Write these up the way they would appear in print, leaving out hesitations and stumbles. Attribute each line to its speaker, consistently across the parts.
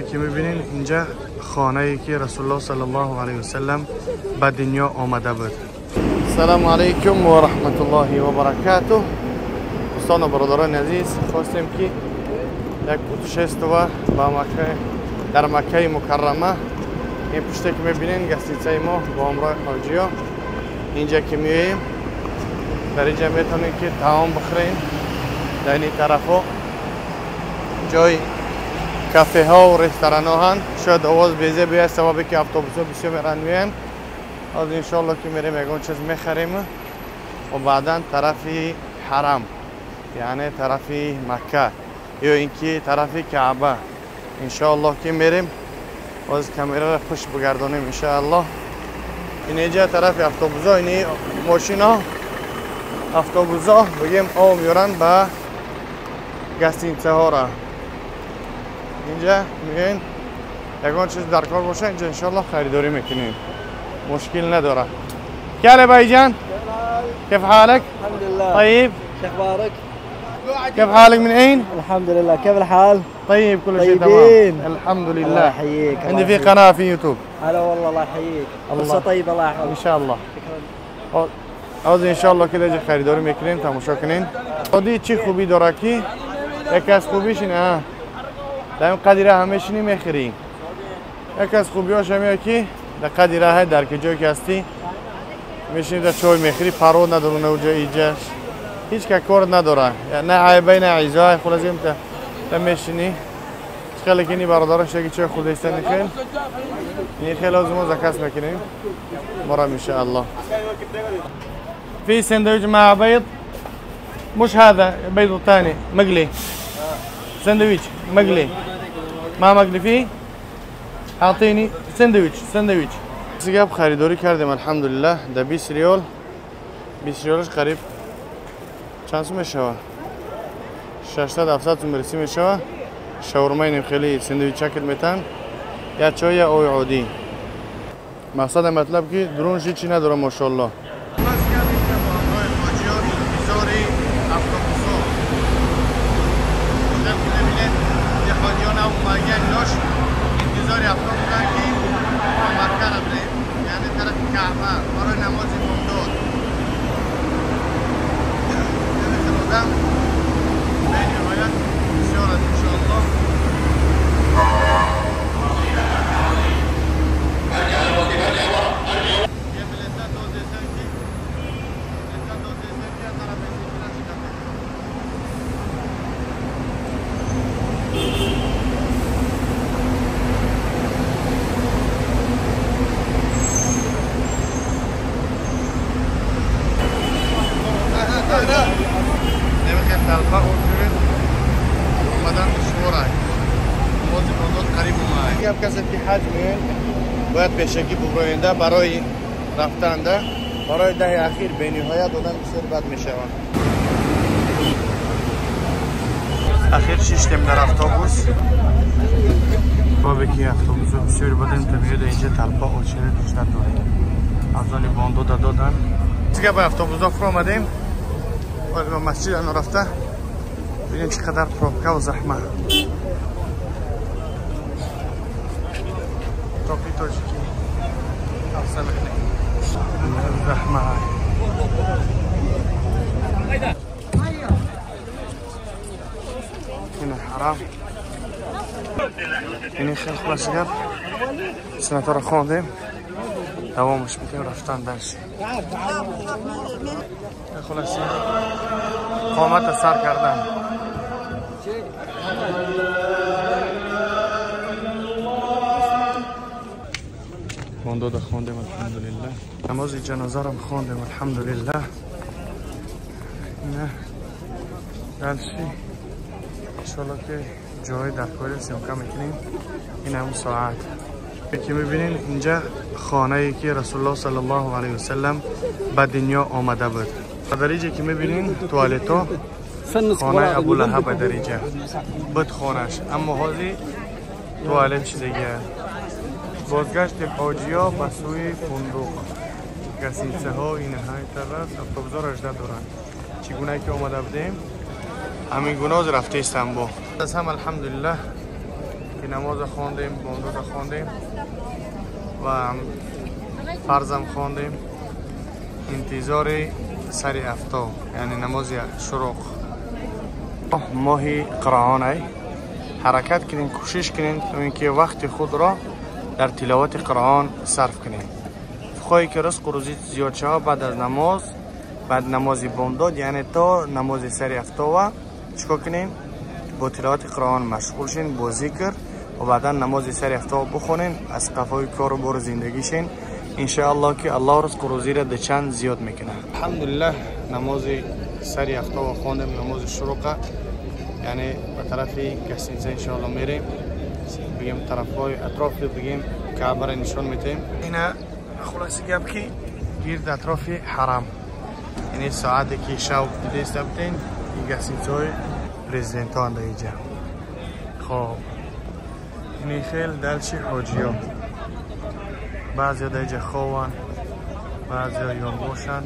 Speaker 1: که میبینین اینجا خانه ای که رسول الله صلی الله علیه و سلم به دنیا آمده بود. السلام علیکم و رحمت الله و برکاته. دوستان و برادران عزیز، خواستیم که یک путешествие با مکه در مکه مکرمه. این پشته که میبینین гостиница ما با همراه حاجیا. اینجا که میاییم در اینجا میتونین که طعام بخورین. در این طرفا جای کافه ها و رستوران ها هن. شاید آواز بیزه بیاد سببی که اتوبوس ها بسیار میرن میان. از انشالله که میریم یگان چیز میخریم و بعدا طرف حرم، یعنی طرف مکه یا اینکه طرف کعبه انشالله که میریم. باز کامرا را خوش بگردانیم انشالله. اینجا طرف اتوبوس ها، این ماشین ها اتوبوس ها بگیم آب میارن به гостиница ها را. اینجا میگین یگان چیز در کار باشه اینجا انشالله خریداری میکنیم، مشکل نداره. كيف بھائی كيف حالك؟
Speaker 2: الحمد لله.
Speaker 1: طيب
Speaker 2: شو اخبارك؟
Speaker 1: كيف حالك من اين؟
Speaker 2: الحمد لله. كيف الحال؟
Speaker 1: طيب كل شيء تمام الحمد لله.
Speaker 2: الله يحييك.
Speaker 1: عندي في قناة في يوتيوب.
Speaker 2: هلا والله الله يحييك. فرصة طيبة الله يحفظك
Speaker 1: ان شاء الله. از انشالله که دیگه خریداری میکنیم تماشا کنین. خودی چی خوبی داره که یکی از خوبیش اینه در این قدیره همه میخری. یکی از خوبیاش همیه که در قدیره های در که جایی که هستی میشینی در چای میخری، پرو نداره نه اونجا ایجاش هیچ که کار نداره، نه عیبه نه عیزه. خلاص تا میشینی خیلی که اینی برادرش یکی چای خورده ایستن خیلی این خیلی از ما заказ میکنیم مرام ان شاء الله. في سندويش مع بيض، مش هذا بيض الثاني مقلي. سندويش مقلي ما مقلي فيه، اعطيني سندويش سندويش. گپ خریداری کردیم الحمدلله. در 20 ریال، 20 ریالش قریب چند سوم میشوه؟ 600 700 سوم برسی میشوه. شاورما اینم خیلی سندویچ شکل میتن یا چای یا اوی عادی. مقصد مطلب که درونش چی نداره ماشاءالله. باید پیشگی ببراینده برای رفتنده برای ده اخیر به نهایت دادن بسیار بد میشوند. اخیر شیشتیم در اتوبوس. بابی که اتوبوس بسیار بدن تا میاد اینجا تلپا очередь بیشتر داریم. از آن باندو دادن. دیگه با اتوبوس ها آمدیم و به مسجد آن رفته. ببینیم چقدر пробка و زحمه. توپی تاجیکی افسر میکنیم زحمه. این حرام این خیلی خلاص گپ سنتا رو خواندیم دوامش میکنیم رفتن درس. خلاصی قامت سر کردن. خوانداد خواندیم الحمدلله. نماز جنازه رو خواندیم الحمدلله. نه دلشی انشالله که جای در کاری съёмка میکنیم. این هم ساعت که میبینین اینجا خانه ای که رسول الله صلی الله علیه و سلم به دنیا آمده بود. در اینجا که میبینین توالت خانه ابو لهب در اینجا بود خانهش، اما حاضی توالت چیز دیگه. بازگشت حاجیا به سوی فندق. гостиница ها این های طرف اتوبوس ها را دارن. چگونه که آمده بودیم همین گونه رفته استانبول. از هم الحمدلله که نماز خواندیم، بامداد خواندیم و فرضم خواندیم. انتظار سر افتاب، یعنی نماز شروق. ماه قرآن حرکت کنین، کوشش کنین تا اینکه وقت خود را در تلاوت قرآن صرف کنین. خواهی که رزق و روزی زیاد شود، بعد از نماز، بعد نماز بامداد، یعنی تا نماز سر افتاب چیکار کنین؟ با تلاوت قرآن مشغول شین، با ذکر، و بعدا نماز سر افتاب بخونین، از قفای کار و بار زندگی شین. انشاءالله که الله رزق و روزی را ده چند زیاد میکنه. الحمدلله نماز سر افتاب خواندیم، نماز شروقه، یعنی به طرف گستینسه انشاءالله میریم، بگیم طرفای اطراف بگیم کعبه را نشون میتیم. اینا خلاصی گپ که گرد اطراف حرم، یعنی ساعتی که شب دیده است بتین این گستینسه های پرزیدنت ها اینجا. خب اینی خیلی دلچی حاجی ها، بعضی ها در اینجا خوان، بعضی ها یان باشن،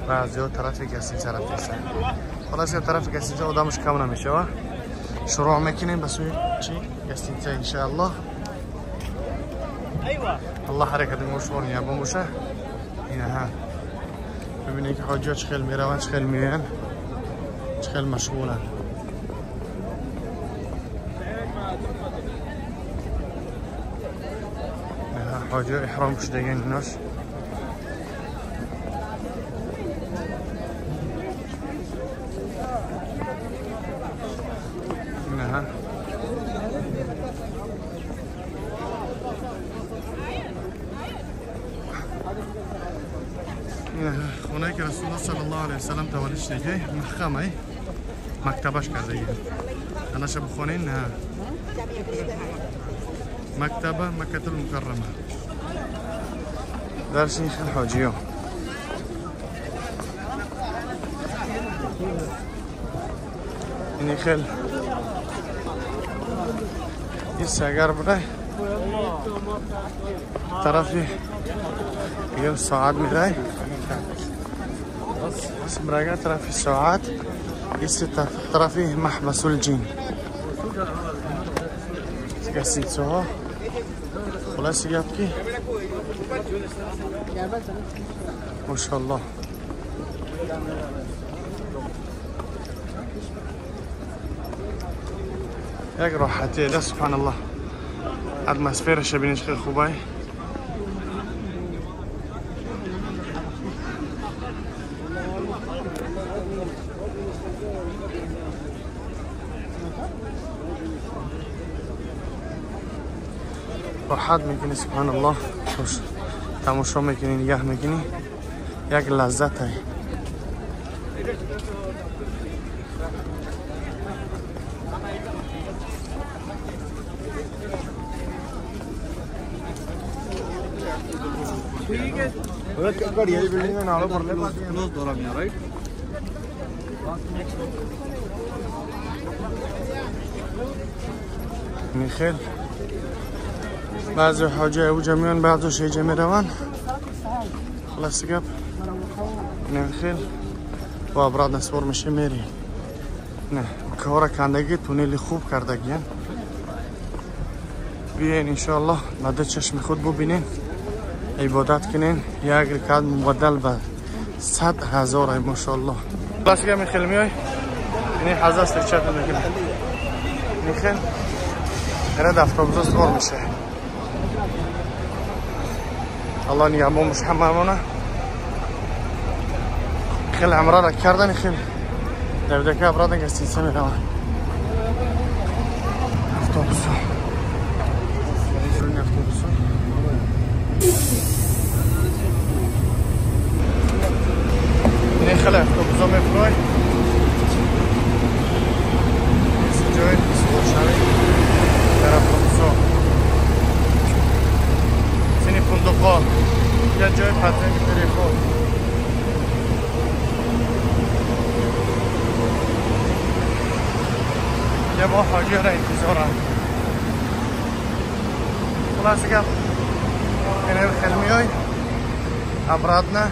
Speaker 1: بعضی ها طرف گستینسه رفتن. خلاص طرف گستینسه آدمش کم نمیشه. شروع میکنیم به سوی چی؟ گستینسه انشاءالله. الله حرکت مشوار نیابون باشه. اینها ببینید که حاجی ها چه خیلی میروند، چه خیلی میان، چه خیلی مشغولن. حاجی ها احرام شدگن ایناش. خونه که رسول الله صلی الله علیه وسلم تولد شده محکمه مکتبش کرده. انا بخونین مکتبه مکه المکرمه. درسین خیلی حاجیو. اینی خیلی این سگر بره طرفی یه ساعت میره، برای طرف ساعت، طرفی محبس الجن. گستینسه خلاص گپ که ماشاءالله. یک راحتی ده سبحان الله. اتمسفرش ببینید خیلی خوبه. راحت میکنی سبحان الله. تماشا میکنی، نگاه میکنی، یک لذت های. میخیل بعضی حاجی اوجا میان، بعضی اینجا میروان. خلاص گپ نمیخیل و ابراد نسوار میشه میری. نه کار کندگی تونل خوب کردگی. بیاین انشاءالله بعد چشم خود ببینین، عبادت کنین. یک رکعت مبدل به 100,000 ماشاءالله. خلاص گپ میخیل میای اینی حزاست چت میکنه. میخیل رد افراد سوار میشه. الله نگهبان باشه هممونه. خیلی عمره را کردن، خیلی دویده که ابرادن گستینسه میروند. افتوبوس ها، افتوبوس ها. اینه خیلی افتوبوس ها میفروی جای سوار شوی در افتوبوس ها. سینی فندق ها یا جای پتنگ تریخو. یه با حاجی را انتظارم. خلاص گپ اینه خیلی میای ابرادنا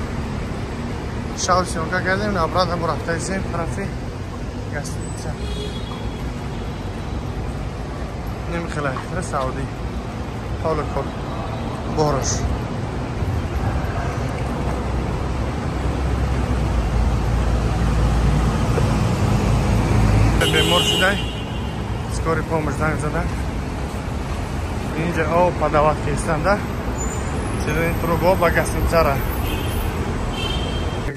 Speaker 1: شاو سیونکا کردیم، ابرادنا رفته ایسیم طرفی گستینسه. Намихела Саудӣ ҳоло кор бораш. Бемор шудай, скорый помощь занг зада. Инҷа об подавать кестанда. Чизини труба ба гостиницара.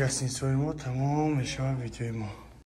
Speaker 1: Гостиницаи мо тамом мешавад видеои мо.